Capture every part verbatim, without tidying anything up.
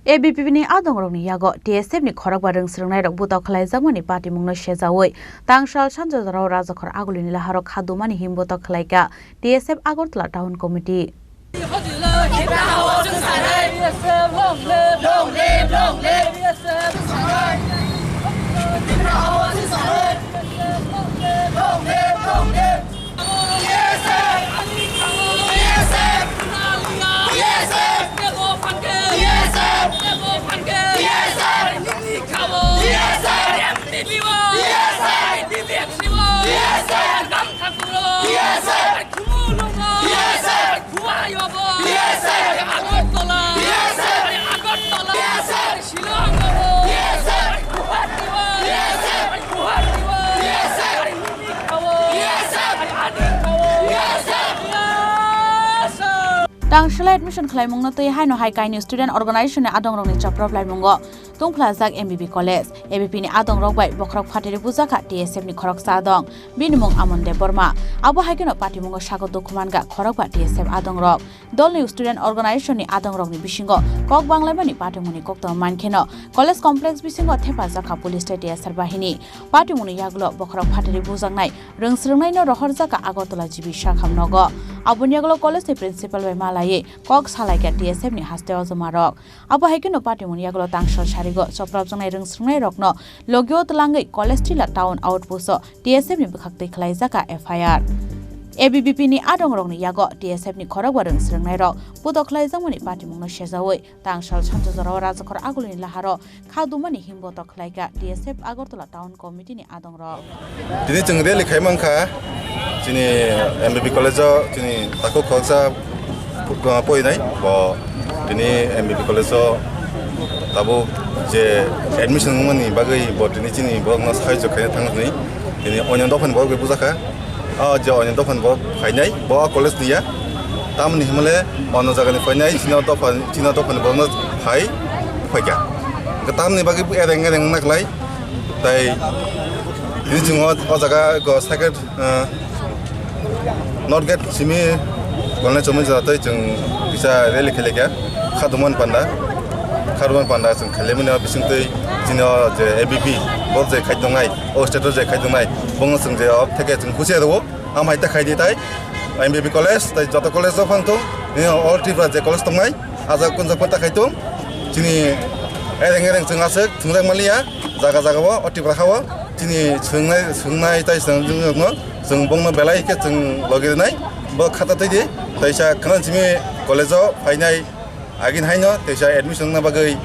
A B P ni adongrokni yago T S F ni khorokba rwngsrwngnairok butok khlaijakmani patimungno sejaui tangsal sanjojorao rajakhor agulini laharo khadumani himbutok khlaikha T S F Agartala Town Committee. Tangshila admission khlaimungno twi haino hai kainwi student organization ni adongrokni chapra blaimungo tungphlajak M B B College. A B P ni adongrok bai bokhorok phateri bujakha T S F ni khoroksa adong. Bini mung Amon Debbarma. Abo hai kheno patimungo sago dukhumankha khorokba T S F adongrok. Dolni student organization ni adongrokni bisingo kok banglaimani patimungni koktwma mankheno college complex bisingo thepajakha police tei T S R bahini. Patimungni yagulo bokhorok phateri bujaknai rwngsrwngnaino rohorjakha Agartala G B Sakham nogo. Aboni yagulo college ni principal bai malaiwi kok salaikha T S F ni haste ojomarok. Abo hai kheno patimungni yagulo tangsal sarigo choprapjaknai rwngsrwngnairokno logio twlangwi college tila town outpost o T S F ni bwkhak twi khlaijakha F I R. A B V P ni adongrokni yago T S F ni khorokba rwngsrwngnairok putok khlaijakmani patimungno sejaui tangsal sanjojorao rajakhor agulini laharo khadumani himbotok khlaikha T S F Agartala Town Committee ni adongrok. Tini chwng rally khai mankha chini M B B college o chini takhuk khoroksa porinai bo tini M B B college o tabuk je admission wngmani bagwi bo tini chini borokno sahajyo khaina thangjaknai tini onyo dophani borok bai bujakha. O je onyo dophani borok phainai bo college ni ya tamni hwnmale ono jagani phainai chini dophani chini dophani borokno phai phaikha. Tamni bagwi ereng ereng wngna klai. Tai tini chwng o, o jaga go second, ah, North Gate simi golnai chomwi jora tei chwng kisa rally khailai kha. Khadumani panda, khadumani panda chwng khailai mani o bising twi chini o je A B P bo je khai tongnai, o state o je khai tongnai, bono chwng je o theke chwng husiya rwo. Am hai ta khai di tai M B B college, tai joto college o phang thung, nini all Tripura je college tongnai, ajak kunjak pata khai thung, chini ereng ereng chwng aswk thwngjak manliya, jaga jaga o, o Tripura ha o, chini swngnai, swngnai tai swngjwkno chwng bongno belai khe chwng logi rwnai, bo khata twi di, taisa khna chini college o phainai, agini haino teisa admission wngna bagwi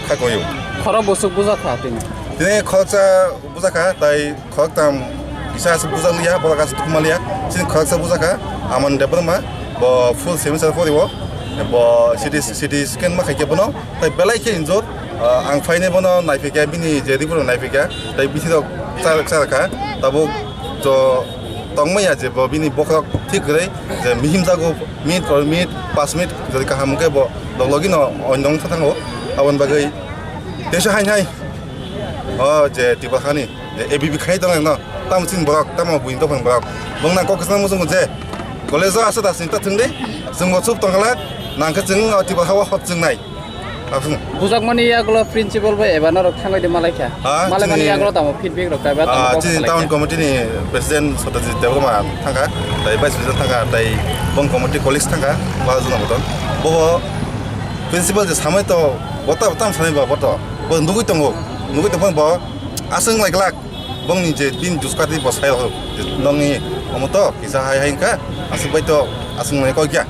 kha koyo. Khorok bwswk bujakha tini? Tini khoroksa bujakha, tai khoroktam kisa aswk bujakliya, borok aswk tukumalia. Chini khoroksa bujakha, Aman Debbarma, bo full semester poriwo, bo C T, C T scan ma khaikhe bono, tai belai khe injure, ah, ang phainai bono naiphaikha, bini je report naiphaikha, tai bisirok cha-, charakha, tabuk jo tongmaya je bo bini bokhorok thik kwrwi, je mihim jago, minute or minute, pas minute, jodi kaham hwnkhe bo log logi no oino wngkha thango. Aboni bagwi teisa hain hai o je Tripura hani je A B V khai tong no tamo chini borok tamo buini dophani borok bongna kok kwchangma muchungo je college o aswk da chwng ta thwng di chwng bo chup tongkha lak nangkhe chwng o Tripura ha o hot chwngnai. Aswk. Bujakmani yagulo principal bai eba norok thangwi de malaikha. Ah, malaimani chini, yagulo tamo feedback rok kaiba tamo ah, kok chini salai town kha. Committee ni president Satyajit Debbarma thangkha, tai vice president thangkha, tai bong committee colleagues thangkha, ba jona boton. Bo principal je samai to bota bota samai ba boto. Bo nugui tongo, nugui tongphano bo aswng lai glak. Bongni je bini juskati bo sai rok nongni omo to kisa hai hai wngkha, aswk bai to aswk nai kok ya.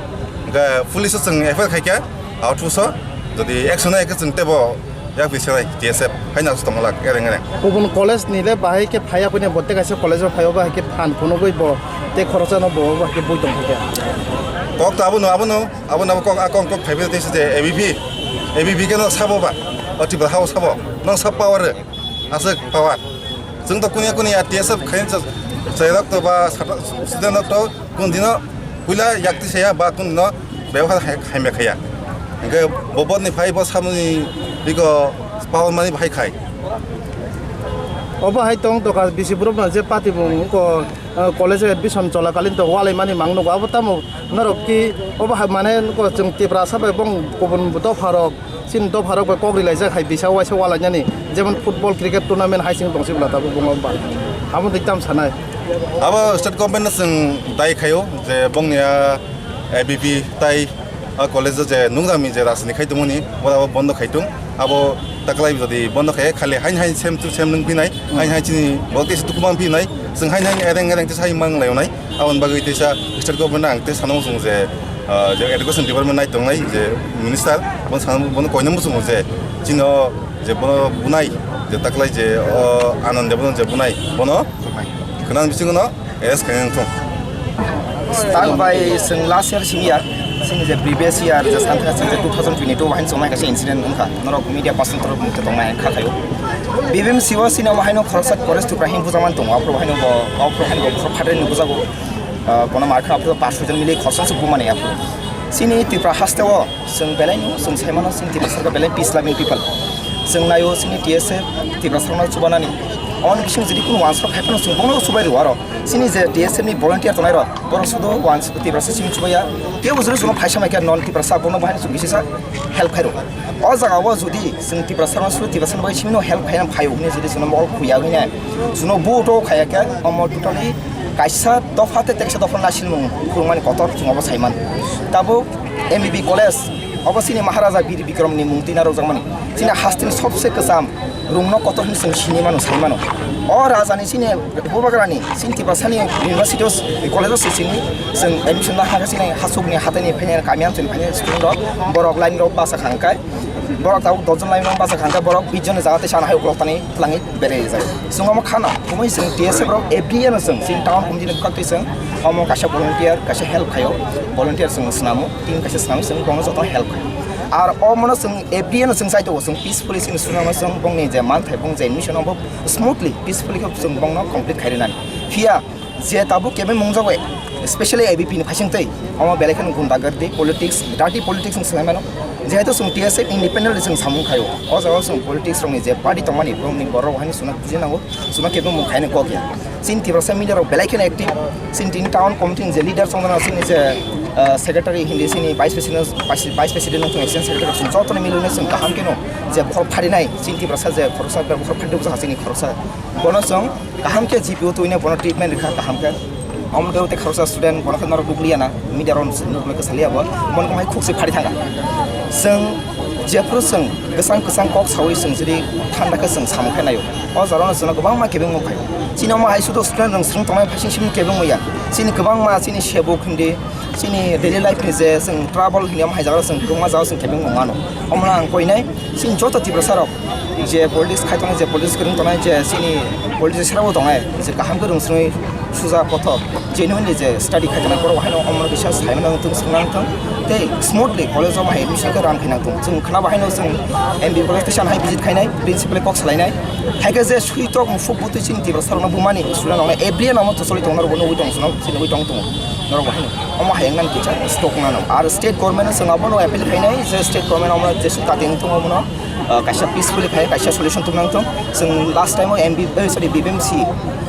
Hwnkhe police o chwng F I R khaikha, outpost o, jodi action nai khe chwng tebo yak bisi nai T S F haino aswk tongma lak ereng ereng. Kubun college ni le bahai khe phaiya kune bo tei kaisa college o phaiyo bahai khe phan phunugui bo tei khoroksa no bo bahai khe bui tong khe. Kok to abono, abono, abono abo kok, a kok, kok phaibai tei se je A B V, A B V khe no sabo ba, o Tripura ha o sabo, nang sab power. Aswk power. Chwng to kunia kunia T S F khain chwng, chwng rok to ba sata-, student rok to kun dino puila yakti saya ba kun dino bebohar hai, haimya khaya. Hwnkhe bo bodni phai bo samni biko power mani bahai khai. Obo hai tong toka bisi borok no je pati bo wngko, ah, college o admission cholakalin to walai mani mang nugo abo tamo norok ki obo hai mane wngko chwng Tiprasa bai bong kubun dopha rok chini dopha rok bai kok ri laijak hai bisa waisa walai nani jemon football cricket tournament hai sing tong sibla tabuk bong abo bai abo twi tam sanai. Abo state government no chwng dai khaio je bongni a A B P tai a college o je nungjami je rajni khai tongmani, bo abo bondo khai tong. Abo taklai jodi bondo khai, khali hain hain sem tu sem nung pinai, hain hain chini bo tesa tuku mang pinai, chwng hain hain ereng ereng tesa hai mang lai nai. Aboni bagwi tesa state government ang tesa no chwng je, ah, je education department nai tongnai je minister, bo san bono koinamo chwng je chino je bono bunai je taklai je o Anand Debbarma je bunai bono khwnang bisingo no arrest khaina wngthung. Start by chwng last year simi ya, chini je previous year je santhaka chwng je two thousand twenty-two wahin chwng kaisa incident wngkha, norok media person torok mukte tongnai kha khayo. B B M C o sini wahaino khoroksa Koresh Tripura hin bujaman tongo, aphuru wahaino bo, aphuru wahaino bo khorok phadre ni bujago. Ah, bono markha aphuru pash jon mili khoroksa se bumani aphuru. Chini Tripura haste o chwng belai no chwng sai mano chini Tripura sarkar belai peace loving people. Chwng naio chini T S F Tripura sarkar no chubanani. On bising jodi kunu wansok hai phano chwng bono chubai rw aro. Chini je T S F ni volunteer tongnai rok, borok sudo wans Tiprasa simi chubaya. Tei bo jodi chwngno phaisa mai khe non Tiprasa bono bahai chwng bisisa help khairo. O jaga o jodi chwng Tiprasa no sudo Tiprasa bai simi no help khaina phaio hwnwi jodi chwngno mokol khuya hwnwi nai. Chwngno vote o khaya khe omo totally kaisa dopha tei teksa dopha nasilmung phurungmani kotor chwng obo saiman. Tabuk M B B college obo chini Maharaja Bir Bikram ni mung twi narwkjakmani. Chini hasteni sobse kwcham rungno kotor hwnwi chwng sini mano, sai mano. O raja ni chini bubagra ni chini Tiprasa ni university o, college o se chini chwng admission na haka chini hasuk ni hatai ni phainai kami amchai ni phainai student rok borok line rok basa khang kai borok tabuk dos jon line rok basa khang kai borok bis jon ni jaga tei sana hai ukulok tani twlangwi berai rijak. Chwng omo khana, omo chwng T S F rok every year no chwng chini town committee ni bwkhak twi chwng omo kaisa volunteer, kaisa help khaio, volunteer chwng swnamo, team kaisa swnamo, chwng bono joto help khaio. Ar omo no chwng every year no chwng chai tongo, chwng peacefully chwng swnamo, chwng bongni je manthai, bong je mission obo smoothly, peacefully khe chwng bongno complete khai rinani. Phiya je tabuk kebeng mungjago, especially A B P ni phaising tei, omo belai kheno gunda gardi politics, dirty politics wng swlai mano. Jehetu chwng T S F independently chwng samung khaio. O jaga o chwng politics rokni je party tongmani, borokni borok haino chwngno buji nango, chwngno kebeng mung khaina kok ya. Chini Tiprasa media rok belai kheno active. Chini tini town committee ni je leader chwng jana chini je, ah, secretary hindi chini vice president, vice, vice president wngthung, assistant secretary chwng jotono milwino chwng kaham kheno je khor pharinai chini Tiprasa je khoroksa khor phari bwsa chini khoroksa. Bono chwng kaham khe G P o twino bono treatment rwkha kaham khe. Omo khe tei khoroksa student bono khe norok nukliya na, media rok nukle kwsaliya bo, bono khe hai khuk se phari thangkha. Chwng jephuru chwng kwchang kwchang kok saui chwng jodi thanda khe chwng samung khe naio. O jora no chwngno kwbangma kebengmung phaio. Chini omo hai sudo student rok swrwng tongnai phaising simi kebengmung ya. Chini kwbangma chini sebuk hindi, chini daily life ni je chwng trouble hindi omo hai jaga rok chwng kwbangma jaga chwng kebengmung mano. Omo no ang koinai chini joto Tiprasa rok je politics khai tongnai, je politics kwrwng tongnai, je chini politics sero tongnai, je kaham khe rwngsrwi suja kothok genuinely je study khai tongnai, borok haino omo no kisa sai mano wngthung, swngna wngthung, tei smoothly college o bahai admission khe run khaina wngthung. Chwng khna bahaino chwng M B college teisa hai visit khainai, principal kok salainai, hai khe je switok musuk butwi chini Tiprasa rokno bumani student rokno every year omo choli tongo, norok bo nugwi tong, chini nugwi tong tongo norok bo haino. Omo hai wngmani kisa stock nano. Ar state government no chwng abono appeal khainai je state government omo jesu kati wngthung omono, ah, kaisa peacefully khai kaisa solution tubuna wngthung. Chwng last time o M B, eh, sorry, B B M C,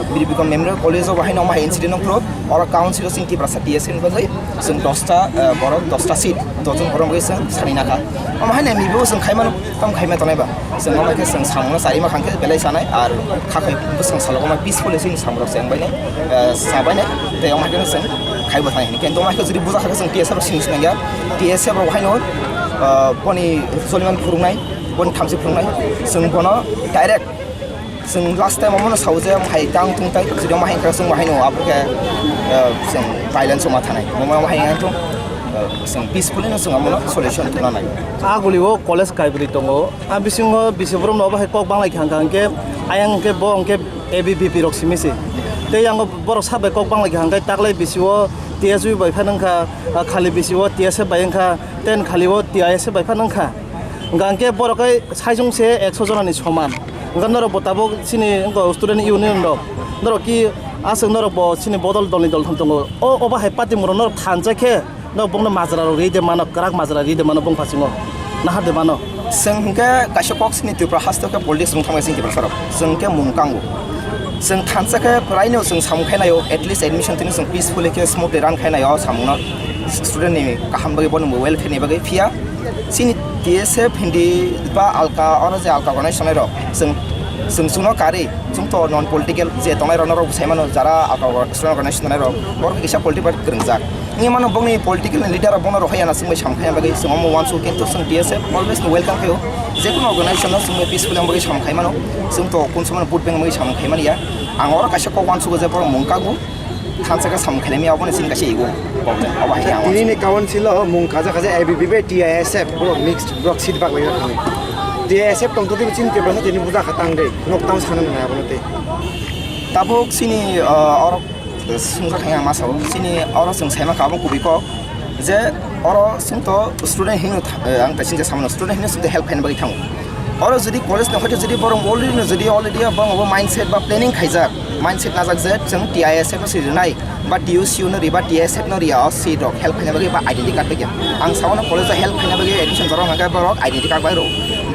Bir Bikram Memorial College o bahai no omo hai incident wngphuru oro council o chini Tiprasa T S F ni bagwi chwng dosta, ah, borok dosta seat, dojon borok bagwi chwng sani nakha. Omo hai no M B bo chwng khaimano, tamo khaima tongnai ba. Chwng omo khe chwng samungno charima khang khe belai sanai, ar khakhai bwswng salo omo peacefully chini samung rok chengbainai, ah, chabainai, tei omo hai khe chwng khaibo thani hini. Khe omo hai khe jodi bujakha khe chwng T S F rok sini sinai ya, T S F rok haino, ah, boni soliman phurungnai, boni thamchi phurungnai, chwng bono direct, chwng last time omono sao je hai tang tung tai, jodi omo hai wngkha chwng bo haino abo khe, ah, chwng violence ma thanai, omo hai wngkha chwng, ah, chwng peacefully no chwng omono solution tubuna nai. A guli o college kaibri tongo, a bisingo bisi borok no obo hai kok banglai kha hwnkha hwnkhe ayang hwnkhe bo hwnkhe A B V P rok simi se. Tei yango borok sa bai kok banglai kha hwnkhe taklai bisi o T S U bai phano wngkha, ah, khali bisi o T S F bai wngkha, ten khali o T I S F bai phano wngkha. Hwnkha hwnkhe borok hai saichung se ekso jona ni soman. Hwnkha norok bo tabuk chini wngkha student union rok. Norok ki aswk norok bo chini bodol dol ni dol thang tongo. O, obo hai party moro norok thansa khe norok bongno majra rok ri de mano, kwrak majra ri de mano bong phasingo. Nahar de mano. Chwng hwnkhe kaisa kok sini Tripura haste khe politics wng thangmani chini Tiprasa rok. Chwng khe mung kango. Chwng thansa khe prai no chwng samung khainai o, at least admission tini chwng peacefully khe smoothly run khainai o samung no. Student ni kaham bagwi, bono welfare ni bagwi phiya. Chini T S F hindi ba alka, oro je alka organization rok, chwng, chwng chwngno karwi, chwng to non political je tongnai rok norok sai mano, jara alka orga-, student organization tongnai rok, borok kisa political kwrwngjak. Wngwi mano bongni political leader rok bono rohorya na chwngbai samung khaina bagwi chwng omo uansuk, kintu chwng T S F always no welcome khaio. Jekunu organization no chwngbai peaceful wng bagwi samung khai mano. Chwng to kun samano vote bank wngwi samung khai manya. Ang oro kaisa kok uansugo je borok mung kago. Thansa khe samung khainai maya, obono chini kaisa ego problem. Obo hai ang tini ni council o mung kaja kaja A B P bai T I S F borok mixed borok seat bak lai thani. T I S F tong todi chini Tiprasa tini buja kha tang dei. Nok tam sana nang abono tei. Tabuk chini, ah, oro sungsa thang ang ma sao. Chini oro chwng saima kha abo kubui kok. Je oro chwng to student hino tha-, eh, ang ta chini samano student hino chwng help khaina bagwi thango. Oro jodi college no hoite jodi borok already no jodi already borok bo mindset ba planning khaijak, mindset najak je chwng T I S F no si rinai ba T U C no riba T S F no ria o si rok help khaina bagwi ba identity card bagwi. Ang sao no college o help khaina bagwi admission jorok hwnkhe borok identity card bai rw.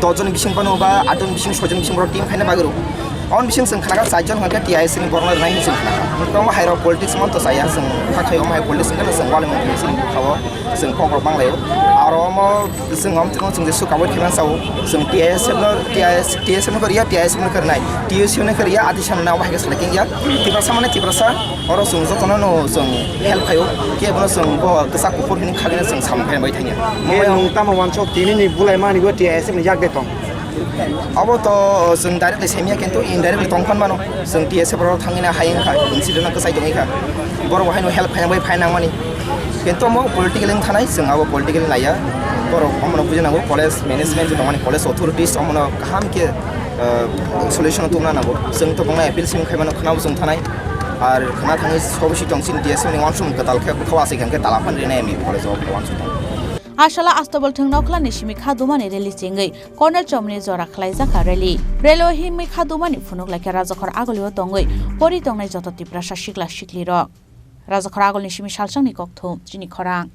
Dos jon bising phano ba aat jon bising soi jon bising borok team khaina bagwi rw. Aboni bising chwng khnakha char jon hwnkhe T I S F ni borok no rinai hinwi chwng khnakha. Kwbangma hai rok politics monto chaya chwng kha khai omo hai politics hwnkhe chwng wale mantri chini bwkha o. Chwng kok rok bang laio. Aro omo chwng omo chwng je sukabo khe mano sao. Chwng T I S F no, T I S, T S F no kariya, T I S F no karinai. T U C no kariya, adi sana na wahai khe select ya. Tiprasa mane Tiprasa, oro chwng jotono no chwng help khaio. Khe bono chwng bo kwchak kuphur hini khagwi chwng samung khe bai thangya. Khe nwng tamo uansuk tini ni bulai mani bo T I S F ni yak de tong. Abo to chwng directly saimya, kintu indirectly tong phan mano. Chwng T S F borok thangwi na hai wngkha, incident no kwchai tongwi kha. Borok bo haino help khaina bai phai nangmani. Kintu omo political wng thanai, chwng abo political naiya. Borok omono buji nango, college management tongmani, college authorities omono kaham khe, uh, solution tubuna nango. Chwng to bongna appeal simi khaimano khwnabo chwng thanai. Ar khwna thangwi sobo si tong chini T S F ni uansukmung kwtal khe bwkha o aswk khe tala phan rinai ani college o uansuk tong. Asala Astobal thwng Nokla ni simi kha dumani rally chengwi Colonel Chomni jora khlaijak kha rally. Rally o himwi kha dumani phunuk laikha Rajakhor Aguli o tongwi pori tongnai joto Tiprasa sikla sikli rok. Rajakhor Aguli ni simi salsang ni kokthum chini khorang.